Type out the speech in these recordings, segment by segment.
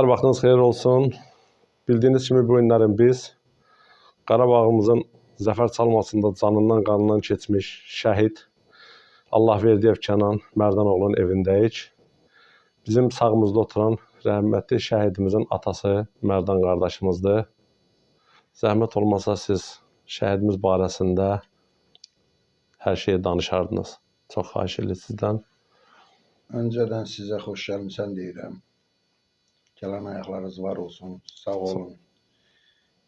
Hər vaxtınız xeyir olsun. Bildiyiniz kimi bu günlərin biz Qarabağımızın zəfər çalmasında canından qanından keçmiş şəhid Allahverdiyev Kənan Mərdanoğlunun evindəyik. Bizim sağımızda oturan rəhmətli şəhidimizin atası Mərdan qardaşımızdır. Zəhmət olmasa siz şəhidimiz barəsində hər şeyi danışardınız. Çox xahiş edirik sizdən. Öncədən sizə xoş gəlmisən deyirəm. Gələn ayaqlarınız var olsun. Sağ olun.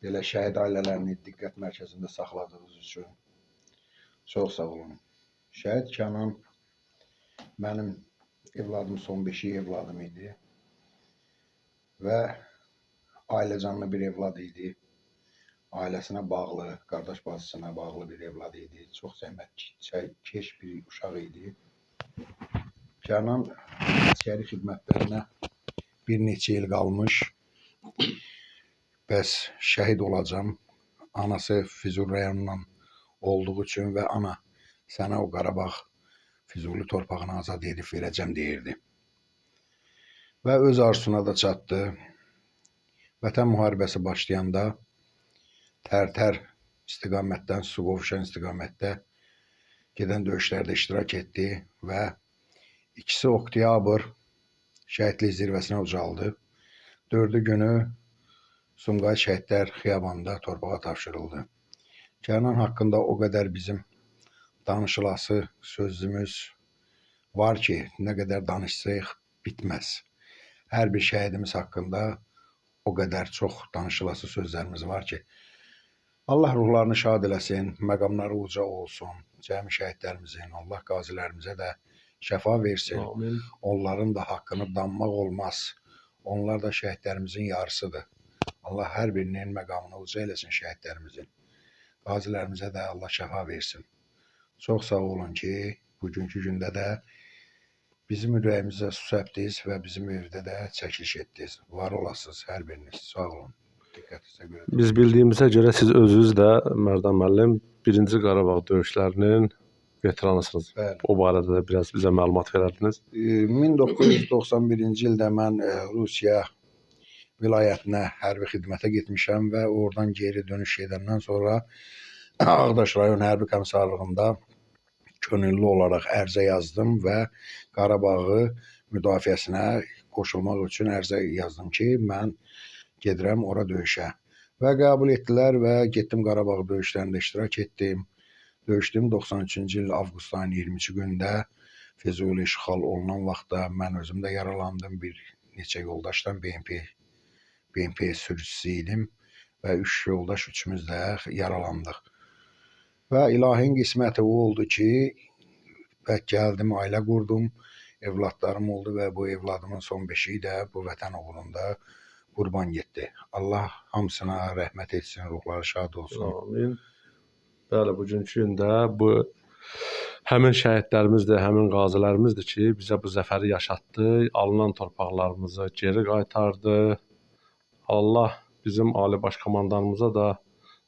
Belə şəhid ailələrini diqqət mərkəzində saxladığınız üçün çox sağ olun. Şəhid Kənan mənim evladım, son beşik evladım idi. Və ailəcanlı bir evlad idi. Ailəsinə bağlı, qardaş bacısına bağlı bir evlad idi. Çox zəhmətkeş bir uşaq idi. Kənan əsgəri xidmətlərinə bir neçə il qalmış. Bəs şəhid olacam. Anası Füzuli rayonundan olduğu üçün və ana sənə o Qarabağ Füzuli torpağını azad edib verəcəm deyirdi. Və öz arzusuna da çatdı. Vətən müharibəsi başlayanda Tərtər istiqamətdən Suqovuşan istiqamətdə gedən döyüşlərdə iştirak etdi və 2 oktyabr şəhidlik zirvəsinə ucaldı. 4-ü günü Sumqayıt Şəhidlər Xiyabanında torpağa tapşırıldı. Kənan haqqında o qədər bizim danışılası sözümüz var ki, nə qədər danışsaq bitməz. Hər bir şəhidimiz haqqında o qədər çox danışılası sözlərimiz var ki, Allah ruhlarını şad eləsin, məqamları uca olsun. Cəmi şəhidlərimizin, Allah qazilərimizə də şəfa versin. Amin. Onların da haqqını danmaq olmaz. Onlar da şəhidlərimizin yarısıdır. Allah hər birinin məqamını uca eləsin şəhidlərimizin. Qazilərimizə də Allah şəfa versin. Çox sağ olun ki, bugünkü gündə də bizim ürəyimizə su səpdiniz və bizim evdə də çəkiliş etdiniz. Var olasınız hər biriniz. Sağ olun. Diqqətinizə görə. Biz bildiyimizə görə siz özünüz də Mərdan müəllim birinci Qarabağ döyüşlərinin veteranısınız. Bəli. O barədə də biraz bizə məlumat verərdiniz. 1991-ci ildə mən Rusiya vilayətinə hərbi xidmətə getmişəm və oradan geri dönüş edəndən sonra Ağdaş rayon hərbi komissarlığında könüllü olaraq ərizə yazdım və Qarabağı müdafiəsinə qoşulmaq üçün ərizə yazdım ki, mən gedirəm ora döyüşə. Və qəbul etdilər və getdim Qarabağ döyüşlərində iştirak etdim. Döyüşdüm 93-cü il avqust ayının 22 gündə Füzuli işğal olunan vaxtda mən özüm də yaralandım. Bir neçə yoldaşla BMP sürücüsü idim və üç yoldaş üçümüz də yaralandıq. Və ilahin qisməti o oldu ki, və gəldim, ailə qurdum, evladlarım oldu və bu evladımın son beşiyi də bu vətən uğrunda qurban getdi. Allah hamısına rəhmət etsin, ruhları şad olsun. Amin. Bəli, bugünkü gündə bu həmin şəhidlərimizdir, həmin qazilərimizdir ki, bizə bu zəfəri yaşatdı, alınan torpaqlarımızı geri qaytardı. Allah bizim Ali Baş Komandanımıza da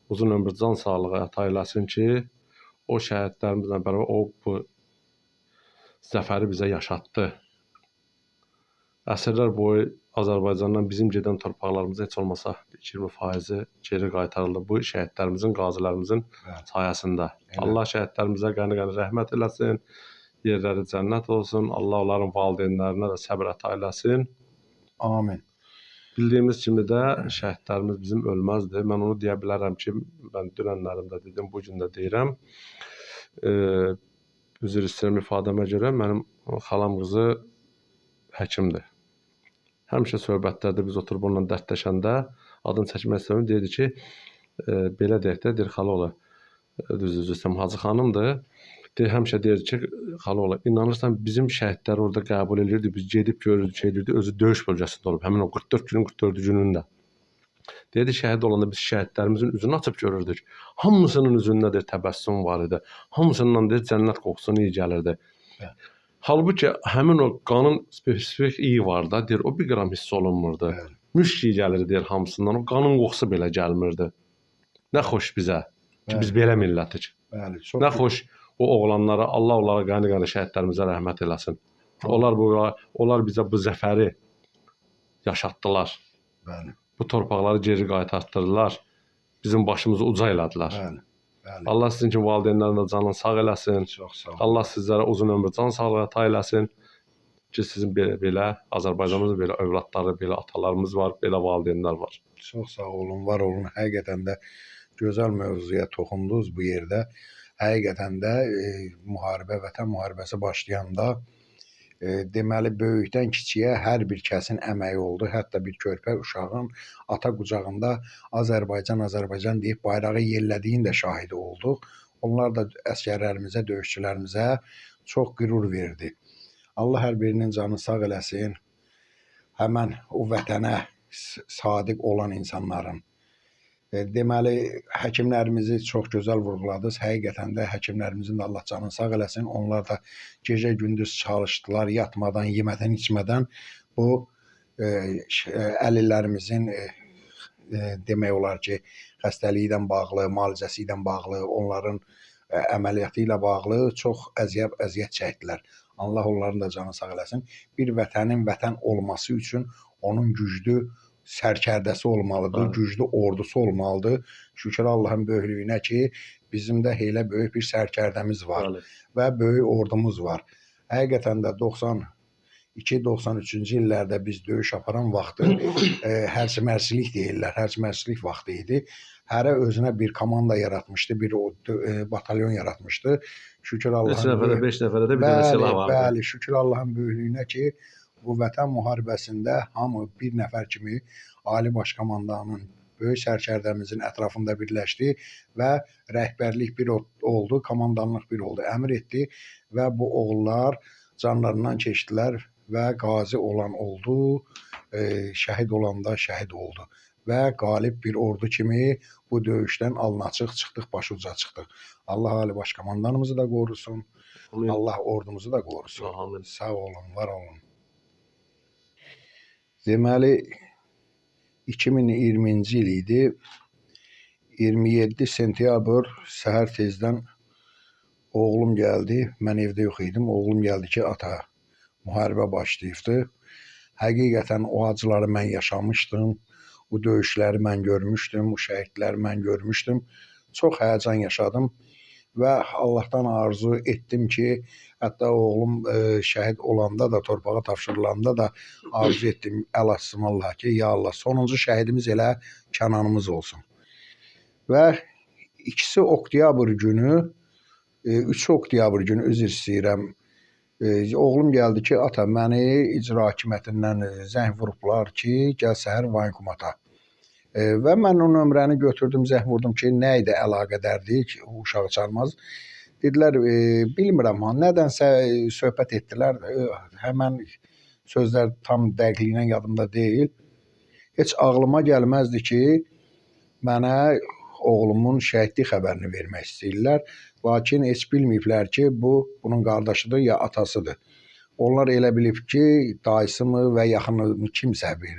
uzun ömür, can sağlığı əta eləsin ki, o şəhidlərimizlə bərabər o bu zəfəri bizə yaşatdı. Əsrlər boyu Azərbaycandan bizim gedən torpaqlarımıza heç olmasa 20%-i geri qaytarıldı. Bu şəhidlərimizin, qazilərimizin sayəsində. Elə. Allah şəhidlərimizə qəni-qəni rəhmət eləsin. Yerləri cənnət olsun. Allah onların valideynlərinə də səbr əta eləsin. Amin. Bildiyimiz kimi də şəhidlərimiz bizim ölməzdir. Mən onu deyə bilərəm ki, mən dünənlərimdə dedim, bu gün də deyirəm. Üzr istəyirəm ifadəmə görə mənim xalam qızı həkimdir. Həmişə söhbətlərdə biz oturub onunla dərdləşəndə adını çəkmək istəmirəm, deyirdi ki, belə deyək də, deyir xalaoğlu, düz üzr istəyirəm, Hacı xanımdır. Deyir, həmişə deyirdi ki, xalaoğlu, inanırsan bizim şəhidləri orada qəbul eləyirdi, biz gedib görürdük, şey eləyirdi, özü döyüş bölgəsində olub, həmin o 44 günün 44-cü günündə. Deyirdi, şəhid olanda biz şəhidlərimizin üzünü açıb görürdük. Hamısının üzündə deyir, təbəssüm var idi. Hamısından deyir, cənnət qoxusunu iyi gəlirdi. Bəli. Halbuki həmin o qanın spesifik iyi var da, deyir, o bir qram hiss olunmurdu. Bəli. Müşk iyi gəlirdi deyir hamısından, o qanın qoxusu belə gəlmirdi. Nə xoş bizə ki, biz belə millətik. Bəli, çox Nə xoş o oğlanlara, Allah onlara qəni-qəni şəhidlərimizə rəhmət eləsin. Onlar bizə bu zəfəri yaşatdılar. Bəli. Bu torpaqları geri qaytartdırdılar. Bizim başımızı uca elədilər. Bəli. Bəli. Allah sizin kimi valideynlərin də canını sağ eləsin. Çox sağ olun. Allah sizlərə uzun ömür, can sağlığı əta eləsin ki, sizin belə Azərbaycanımızın belə övladları, belə atalarımız var, belə valideynlər var. Çox sağ olun, var olun. Həqiqətən də gözəl mövzuya toxundunuz bu yerdə. Həqiqətən də müharibə, vətən müharibəsi başlayanda deməli böyükdən kiçiyə hər bir kəsin əməyi oldu. Hətta bir körpə uşağın ata qucağında Azərbaycan, Azərbaycan deyib bayrağı yellədiyin də şahidi olduq. Onlar da əsgərlərimizə, döyüşçülərimizə çox qürur verdi. Allah hər birinin canını sağ eləsin. Həmən o vətənə sadiq olan insanların. Deməli, həkimlərimizi çox gözəl vurğuladınız. Həqiqətən də həkimlərimizin də Allah canını sağ eləsin. Onlar da gecə-gündüz çalışdılar, yatmadan, yemədən, içmədən bu əlillərimizin demək olar ki, xəstəliyi ilə bağlı, müalicəsi ilə bağlı, onların əməliyyatı ilə bağlı çox əziyyət çəkdilər. Allah onların da canını sağ eləsin. Bir vətənin vətən olması üçün onun güclü sərkərdəsi olmalıdır, Bəli. güclü ordusu olmalıdır. Şükür Allahın böyüklüyünə ki, bizim də elə böyük bir sərkərdəmiz var Bəli. və böyük ordumuz var. Həqiqətən də 92-93-cü illərdə biz döyüş aparan vaxtı hərc-mərclik deyirlər, hərc-mərclik vaxtı idi. Hərə özünə bir komanda yaratmışdı, bir batalyon yaratmışdı. Şükür 3 Allahın nəfərə, 5 nəfərə də bir dənə Bəli, silah vardı. bəli, şükür Allahın böyüklüyünə ki, bu vətən müharibəsində hamı bir nəfər kimi Ali Baş Komandanın, böyük sərkərdəmizin ətrafında birləşdi və rəhbərlik bir oldu, komandanlıq bir oldu, əmr etdi və bu oğullar canlarından keçdilər və qazi olan oldu, şəhid olan da şəhid oldu və qalib bir ordu kimi bu döyüşdən alnaçıq çıxdıq, başuca çıxdıq. Allah Ali Baş Komandanımızı da qorusun. Amin. Allah ordumuzu da qorusun. Amin. Sağ olun, var olun. Deməli 2020-ci il idi. 27 sentyabr səhər tezdən oğlum gəldi. Mən evdə yox idim. Oğlum gəldi ki, ata, müharibə başlayıbdı. Həqiqətən o acıları mən yaşamışdım. O döyüşləri mən görmüşdüm, o şəhidləri mən görmüşdüm. Çox həyəcan yaşadım və Allahdan arzu etdim ki, hətta oğlum şəhid olanda da, torpağa tapşırılanda da arzu etdim, əl açsın Allah ki, ya Allah, sonuncu şəhidimiz elə Kənanımız olsun. Və 2 oktyabr günü, 3 oktyabr günü, üzr istəyirəm, oğlum gəldi ki, ata, məni icra hakimiyyətindən zəng vurublar ki, gəl səhər voyenkomata. Və mən o nömrəni götürdüm, zəng vurdum ki, nə idi əlaqədərdir, uşağı çağırmaz. Dedilər, bilmirəm, ha, nədənsə söhbət etdilər, həmən sözlər tam dəqiqliyinə yadımda deyil. Heç ağlıma gəlməzdi ki, mənə oğlumun şəhidlik xəbərini vermək istəyirlər. Lakin heç bilməyiblər ki, bu bunun qardaşıdır ya atasıdır. Onlar elə bilib ki, dayısı mı və yaxını mı kimsə biri.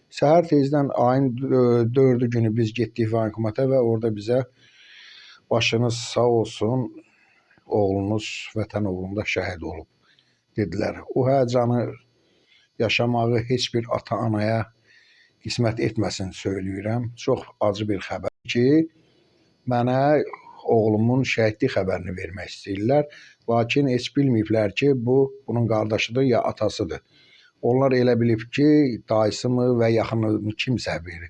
Səhər tezdən ayın 4-ü günü biz getdik voyenkomata və orada bizə başınız sağ olsun, oğlunuz vətən uğrunda şəhid olub dedilər. O həyəcanı yaşamağı heç bir ata-anaya qismət etməsin söyləyirəm. Çox acı bir xəbər ki, mənə oğlumun şəhidlik xəbərini vermək istəyirlər. Lakin heç bilməyiblər ki, bu bunun qardaşıdır ya atasıdır. Onlar elə bilib ki, dayısı mı və yaxını mı kimsə biri.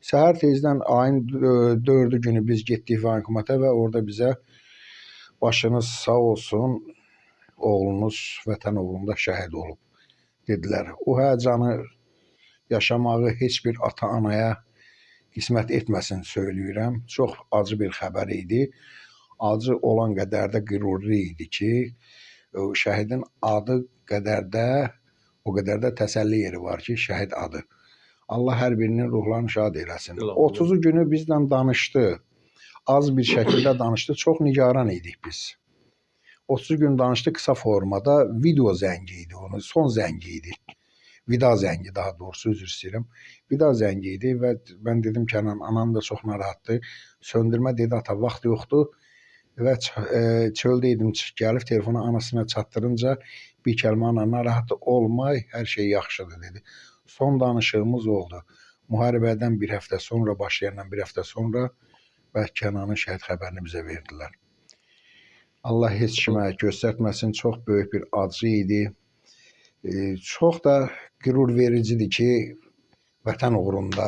Səhər tezdən ayın 4-ü günü biz getdik voyenkomata və orada bizə başınız sağ olsun, oğlunuz vətən uğrunda şəhid olub dedilər. O həyəcanı yaşamağı heç bir ata-anaya qismət etməsin söyləyirəm. Çox acı bir xəbər idi. Acı olan qədər də qürurlu idi ki, o şəhidin adı qədər də o qədər də təsəlli yeri var ki, şəhid adı. Allah hər birinin ruhlarını şad eləsin. 30-u günü bizlə danışdı. Az bir şəkildə danışdı. Çox nigaran idik biz. 30 gün danışdı qısa formada. Video zəngi idi onun. Son zəngi idi. Vida zəngi daha doğrusu, üzr istəyirəm. Vida zəngi idi və mən dedim Kənan, anam da çox narahatdır. Söndürmə dedi, ata, vaxt yoxdur. Və çöldə idim, gəlib telefonu anasına çatdırınca bir kəlmə ana, narahat olma, hər şey yaxşıdır dedi. Son danışığımız oldu. Müharibədən bir həftə sonra, başlayandan bir həftə sonra və Kənanın şəhid xəbərini bizə verdilər. Allah heç kimə göstərtməsin, çox böyük bir acı idi. Çox da qürur vericidir ki, vətən uğrunda,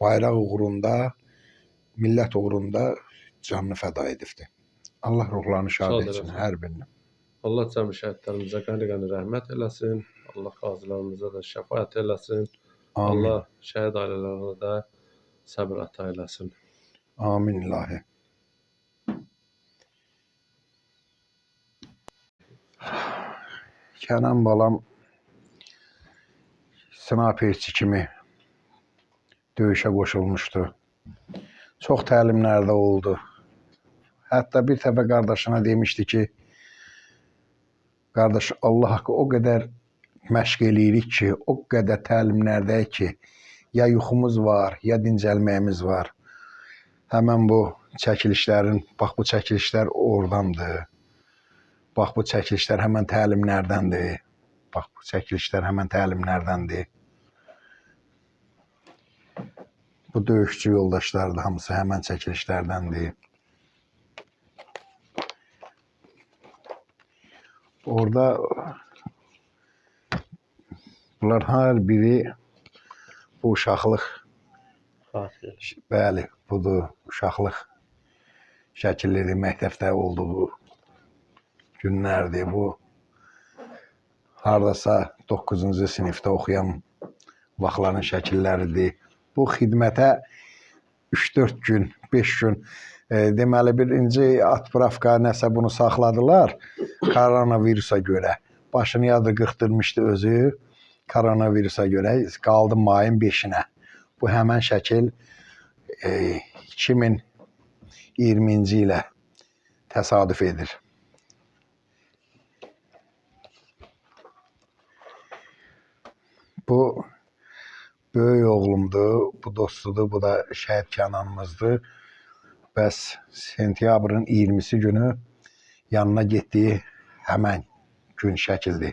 bayraq uğrunda, millət uğrunda canını fəda edibdir. Allah ruhlarını şad etsin hər birini. Allah cəmi şəhidlərimizə qəni-qəni rəhmət eləsin. Allah qazilərimizə də şəfaət eləsin. Amin. Allah şəhid ailələrinə də səbr əta eləsin. Amin ilahi. Kənan balam snayperçi kimi döyüşə qoşulmuşdu. Çox təlimlərdə oldu. Hətta bir dəfə qardaşına demişdi ki, qardaş, Allah haqqı o qədər məşq eləyirik ki, o qədər təlimlərdəyik ki, ya yuxumuz var, ya dincəlməyimiz var. Həmən bu çəkilişlərin, bax bu çəkilişlər oradandır. Bax bu çəkilişlər həmən təlimlərdəndir. Bax bu çəkilişlər həmən təlimlərdəndir. Bu döyüşçü yoldaşlar da hamısı həmən çəkilişlərdəndir. Orada bunlar hər biri bu uşaqlıq, bəli, budur uşaqlıq şəkilləri məktəbdə olduğu günlərdir. Bu hardasa 9-cu sinifdə oxuyan vaxtların şəkilləridir. Bu xidmətə 3-4 gün, 5 gün, deməli birinci atpravka nəsə bunu saxladılar koronavirusa görə. Başını yadı qırxdırmışdı özü koronavirusa görə, qaldı mayın 5-inə. Bu həmən şəkil 2020-ci ilə təsadüf edir. Bu böyük oğlumdur, bu dostudur, bu da şəhid Kənanımızdır. Bəs sentyabrın 20-si günü yanına getdiyi həmən gün şəkildir.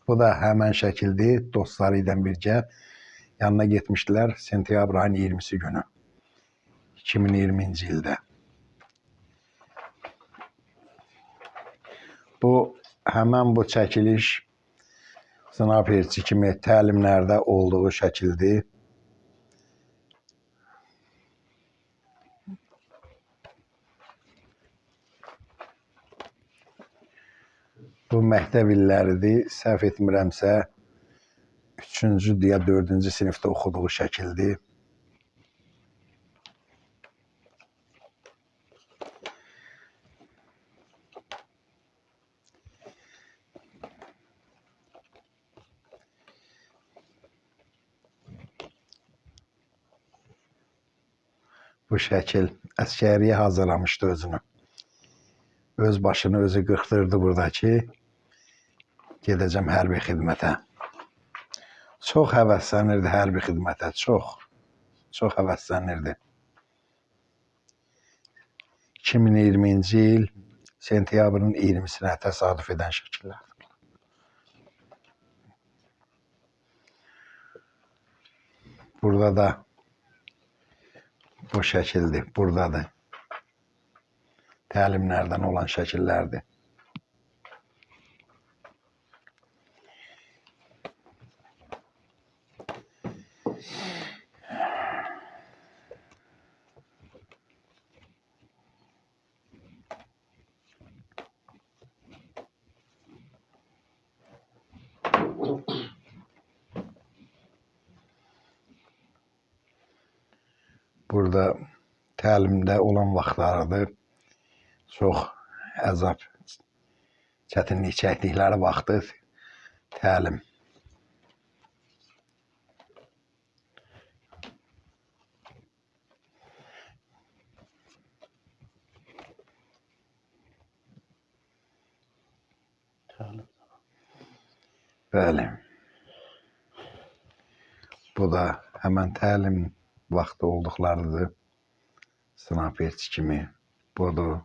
Bu da həmən şəkildir, dostları ilə birgə yanına getmişdilər sentyabr ayının 20-si günü 2020-ci ildə. Bu həmən bu çəkiliş snayperçi kimi təlimlərdə olduğu şəkildir. Bu məktəb illəridir. Səhv etmirəmsə 3-cü ya 4-cü sinifdə oxuduğu şəkildir. Bu şəkil əskəriyə hazırlamışdı özünü. Öz başını özü qırxdırdı buradakı. Gedəcəm hərbi xidmətə. Çox həvəslənirdi hərbi xidmətə, çox. Çox həvəslənirdi. 2020-ci il sentyabrın 20-sinə təsadüf edən şəkillərdir. Burada da bu şəkildir, buradadır. Təlimlərdən olan şəkillərdir. Burada təlimdə olan vaxtlarıdır. Çox əzab, çətinlik çəkdikləri vaxtı təlim. Təlim. Bəli. Bu da həmən təlim vaxtı olduqlarıdır. Snayperçi kimi. Budur.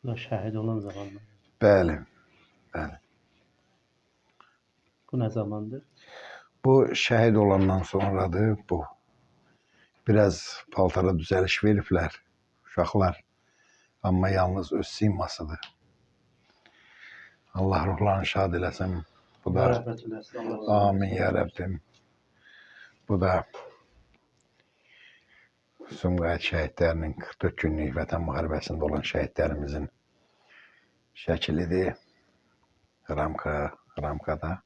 Bu da şəhid olan zamanlar. Bəli, bəli. Bu nə zamandır? Bu şəhid olandan sonradır bu. Biraz paltara düzəliş veriblər uşaqlar. Amma yalnız öz simasıdır. Allah ruhlarını şad eləsin. Bu da Rəhmət eləsin. Allah razı olsun. Amin ya Rəbbim. Bu da Sumqayıt şəhidlərinin 44 günlük Vətən müharibəsində olan şəhidlərimizin şəkilidir. Ramkada.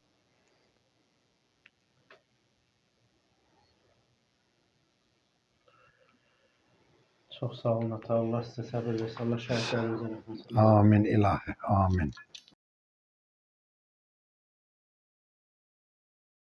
Çox sağ olun ata. Allah sizə səbir versin. Allah şəhidlərimizə rəhmət eləsin. Amin ilahi, amin.